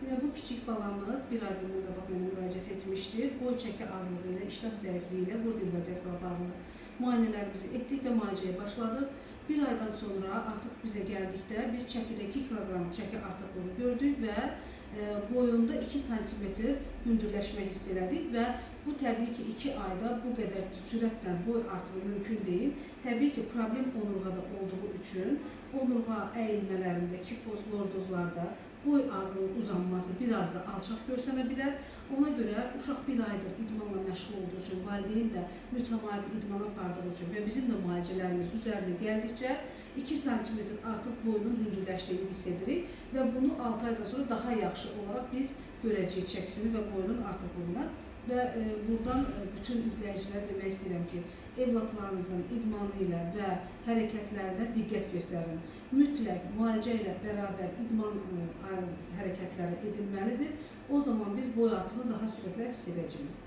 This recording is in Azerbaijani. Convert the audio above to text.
Yine bu kiçik balamız bir ay bundan qabaq mənə müraciət etmişdir. Boy çəki azlığı ilə, iştah zəifliyi ilə qurd invaziyası ilə bağlı müayinələrimizi etdik və müalicəyə başladıq. Bir aydan sonra artıq bizə gəldikdə biz çəkidə 2 kiloqram çəki artıqlığı gördük və boyunda 2 sm hündürləşmə hiss elədik və bu təbii ki 2 ayda bu qədər sürətlə boy artımı mümkün deyil. Təbii ki, problem onurğada olduğu üçün onurğa əyilmələrində, kifoz, lordozlarda boy uzanması biraz da alçaq görsənə bilər. Ona görə uşaq bir aydır idmanla məşğul olduğu üçün, valideyn də mütəmadi idman apardığı üçün və bizim də müalicələrimiz üzərinə gəldikcə 2 sm artıq boyunun hündürləşdiyini hiss edirik və bunu 6 aydan sonra daha yaxşı olaraq biz görəcəyik çəkisini və boyunun artıqlığını. Və buradan bütün izləyicilərə demək istəyirəm ki, evlatlarınızın idmanı ilə və hərəkətlərinə diqqət göstərin. Mütləq müalicə ilə bərabər idman hərəkətləri edilməlidir. O zaman biz boy artımını daha sürətlə hiss edəcəyik.